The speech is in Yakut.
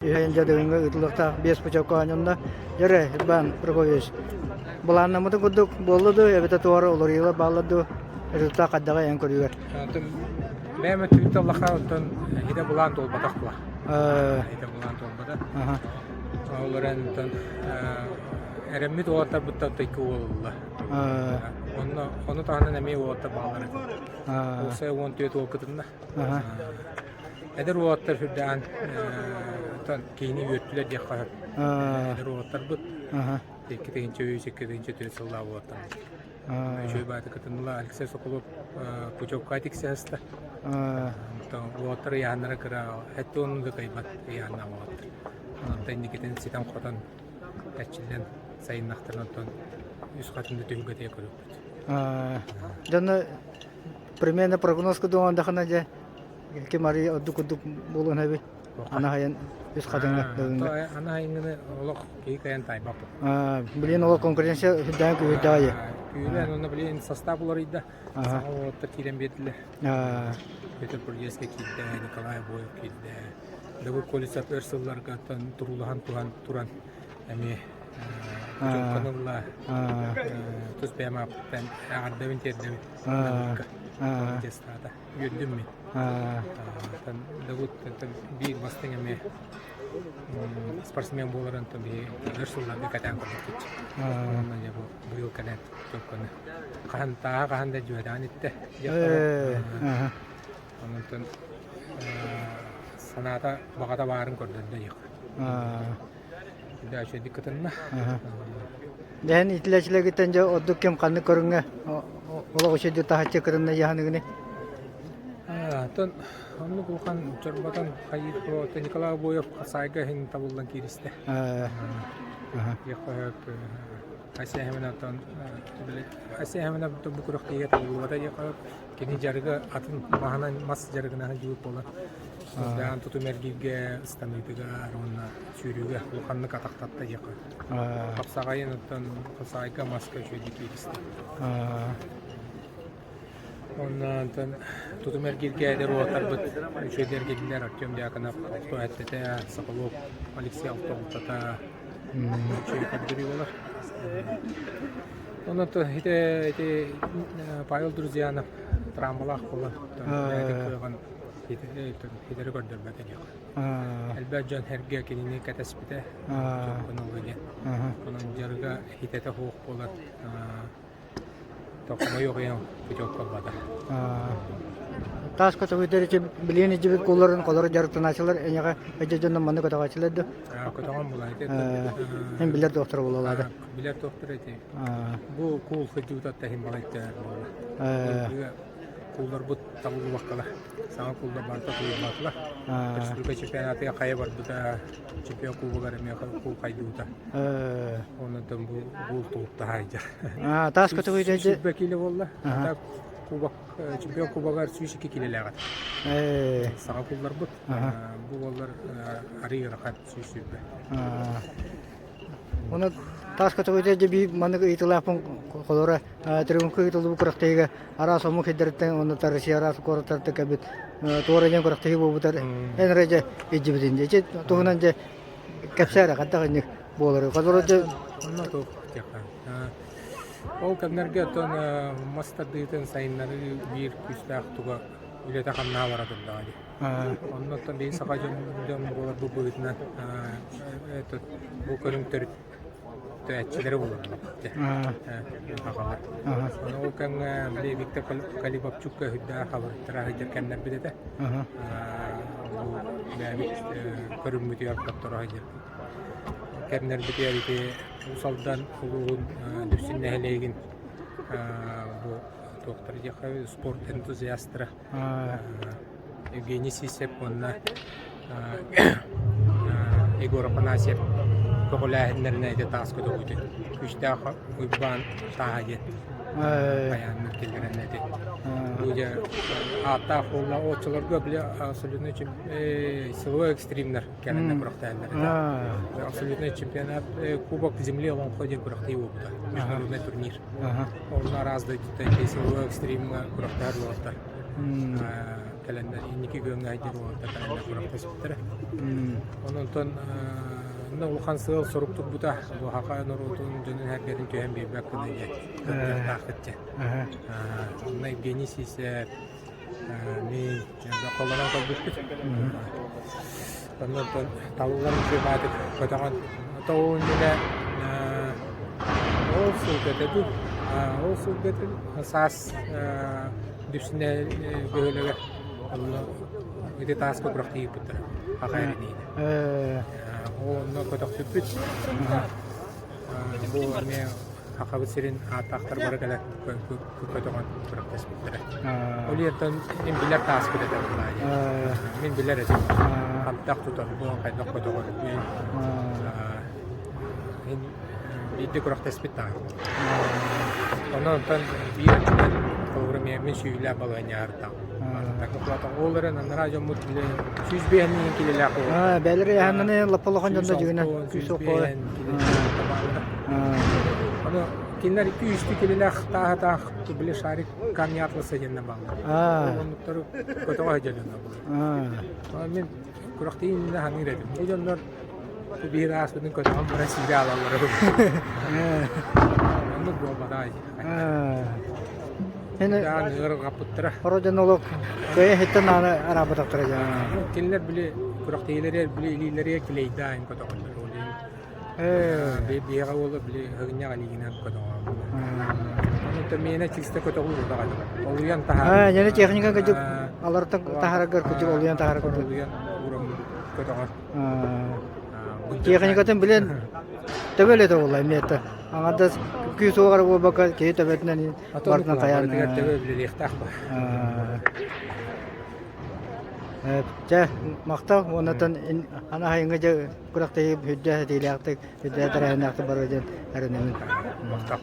Үһүн дьадыгыҥҥа ыытыллыахтаах биэс путевка оонньонно. Дьэрэ, Иван Прокопьевич, былааннаммытын курдук буолла дуу, эбэтэ туора уларыйыылар бааллар дуу, результат хайдаҕый эн көрүүгэр? Бэйэм өттүбүттэн аллаха онтон итэ былаан туолбатах була. Итэ былаан туолбата. Ол эрэн онтон эрэммит уолаттарбыттан икки уол ылла. Онно ону таһынан эмиэ уолаттар бааллар этэ. Уопсайа 14 уол кытынна. Эдэр уолаттар сүрдээн киһини үөртүлэр диэххэ сөп. Эдэр уолаттарбыт 2 3 2 4 сыллаах уолаттар. Үчүгэй баайта кытынныла Алексей Соколов путевка тиксэ сыста. Уолаттар ыйааннара кыра хэттэ уонну да кыайбат ыйааннаах уолаттар. Онтон инникитин ситэн-хотон эрчиллэн сайыннахтарына оттон үс хатын да түһүлгэтигэр көрүөхпүт. Дьоно примерно прогноз кудуҥандахына дьэ ким арый ордук курдук буолуон эбит. Ана хайан үс хатыҥҥа дылыҥҥа. Ана хайыҥҥыны олох киһи кыайан таайбаппыт. Билин олох конкуренция сүрдээн күүһүрдэҕэ. Күүрэн онно билин состав уларыйда. Саҥа уолаттар киирэн биэрдилэр. Петр Пурдецкий киирдэ, Николай Обоев киирдэ. Дагур Колесов өр сылларга туруулаһан туран эмиэ путевканы ылла. Тус бэйэм ааппыттан эҕэрдэбин тиэрдэбин. Дьестаата. Үөрдүм мин. Дагут биир бастыҥ эмиэ спортсмен буоларын биһи өр сылларга кэтээн көрбүппүт. Уонна дьэ бу быйыл кэлэн путевканы хаһан тааһа хаһан да дьүөдээн иттэ. Онтон санаата баҕата баарын көрдөрдө диэххэ. Үчүгэйдик кытынна. Дэһэн итилэчилэгиттэн дьэ ордук ким ханнык көрүҥҥэ олох үчүгэйдик таһыччы кытынна дьаһаныгыны? Оттон оннук улахан чорботон хайыыр Николай Обоев саайга иһин табыллан кииристэ. Айсен Айсен бу күрэхтэһиигэ табыллыбата диэххэ Кини дьарыга атын маһынан мас дьарыгынан дьиэбит буолан сылдьан тутум эргииргэ, ыстаныытыгар уонна сүүрүүгэ улаханнык атахтатта диэххэ. Хапсаҕайын оттон хапсаҕайга маска үчүгэйдик кииристэ. Онно онтон тутум эргииргэ эдэр уолаттарбыт үчүгэйдик эргийдилэр Артем Дьяконов алто эттэтэ, Соколов Алексей алто алтата үчүгэй көрдөрүү буолар. Онон ити ити Павел Друзьянов травмалаах буолан бэйэтин кыаҕын ситэри көрдөрбөтө диэх. Элбэх дьон эргэ кинини кэтэспитэ дьон диэн. Онон дьарыга хитэтэ суох буолан тохтомойуох ийэн путевка ылбата. Таас көтөҕүтэр ити билиэн ичибит куулларын холоро дьарыктанааччылар эйиэхэ эдьэ дьонно маннык көтөҕөөччүлэр да? Көтөҕөн булай. Эн билэр доктор буолалаада. Билэр доктор ити. Бу куул сылдьыбыта иһин балайда буолла. Куулларбыт табыллыбаккалар. Саҥа кууллар барыта тулуйбатылар. Республика чемпионатыгар хайа барбыта, чемпион кубогар эмиэ куул хайдыбыта. Онон бу куул тулуктаһайдьар. Таас көтөҕүүтэ 120 кило буолла. Кубок чемпион кубогар 102 килолээх этэ. Саҥа куулларбыт. Бу буоллар арыы ыарахан 120. Оны таас көтөҕүүтэ дьэ биир маннык ыйытыылаахпын холоро трибунка ыытыллыбыт күрэхтэһиигэ араас омук сирдэриттэн уонна Россия араас куораттарыттан кэлбит туора диэн күрэхтэһии буолбутар эн эрэ дьэ илдьибитин дьэ ити туһунан дьэ кэпсээ эрэ хайдах инник буолары холоро дьэ Онно туох диэххэ ол кэмнэргэ оттон мас тардыытын сайыннарыы биир күүстээх туга үлэтэ хамнаһа бара турдаҕа дии Оннуттан биһиги саха дьон дьон буоларбыт быһыытынан этот бу көрүҥ төрүттээччилэрэ буолаллар сахалар. Ону ол кэмҥэ били Виктор Калибовчукка сүрдээх абырыттара сылдьар кэмнэрбит этэ. Бу бэйэбит көрүҥмүтүгэр хотторо сылдьар кэмнэрбитигэр ити Уус Алдан улууһун Дүпсүн нэһилиэгин бу туохтара диэххэ спорт энтузиастара Евгений Сисев уонна Егор Афанасьев көҕүлээһиннэринэн ити таас көтөҕүүтүн күүстээх Уйбаан тааһа диэн хайааннар киллэрэн ити бу дьэ ааттаах буолла оччолорго били абсолютный силовой экстримнэр кэлэннэр күрэхтэһэллэр этэ абсолютный чемпионат кубок земли олоҥхо диэн күрэхтэһии буолбута международный турнир онно араас дойдуттан силовой экстримҥа күрэхтэһэр уолаттар. кэлэннэр инники күөҥҥэ сылдьар уолаттар кэлэннэр күрэхтэспиттэрэ. Онон онно улахан сыал-сорук турбута бу саха норуотун дьонун-сэргэтин түһэн биэрбэт гына диэн кыттыахтааххыт диэн. Онно Евгений Сиисэп мин холонон көрбүппүт. Онно талыллан үчүгэй баатык көтөҕөн тоҕу иннинэ ол сылга этэ дуу ол сылга этэ саас Дүпсүнэ бөһүөлэгэр онно ити тааска күрэхтэһии ыыппыттара Аха эриниинэ. Ол онно көтөхтүппүт. Бу эмиэ Сахабыт сирин ааттаахтар бары кэлэн көтөҕөн күрэхтэспиттэрэ. Ол иһиттэн мин билэр тааспыт этэ буоллаа Мин билэр этим. Хантах тутарбын, хайдах көтөҕөрбүн. Мин биирдэ күрэхтэспит даҕаны. Онон онтон биир өттүнэн холобура мин сүүһүлээх балаһыанньаһартаах. Ол эрэн анараа дьоммут били 105 миин килэлээх буолар. Бэлэр яһаннаны лаппалахан дьонно дьүгүнэ күүс оппо. Аны кинилэр 2-3 килэлээх тааһа-таах били шарик камни атласа диэннэ бааллар. Оннуктары көтөҕө сылдьаллар буолар. Мин күрэхтэһии иннинэ саныыр этим. Бу дьоннор биир ааспытын көтөҕөн баран сиирэ аалаллара Оннук буолбатаҕай. Ыарырҕаппыттара. Хоро дьон олох кыайа иһиттэн ааны араабатахтара дьэ. Кинилэр били күрэхтэһиилэригэр били илиилэригэр килейдаан көтөҕөллөр ол иһин. Биһиэхэ уола били ыгынньах илиигинэн көтөҕөҕүн. Онон миэнэ чисто көтөҕүү буоллаҕа Олуйан таһаар. Дьэ техника кыдьык алартан таһаараргар кыдьык олуйан таһаарар курдук. Олуйан ууран көтөҕөр. Техникатын билэн төбө үлэтэ буолла эмиэ это. Аҥардас күүс уоҕар буолбакка киһи төбөтүнэн барытынан хайаан төбө үлэлиэхтээх ба. Чэ, махтал уоннатан ана хайыҥҥа дьэ күрэхтэһии үрдээх этиилээхтик, үрдээх тэрээһиннээхтик барыа диэн эрэнэбин. Махтал.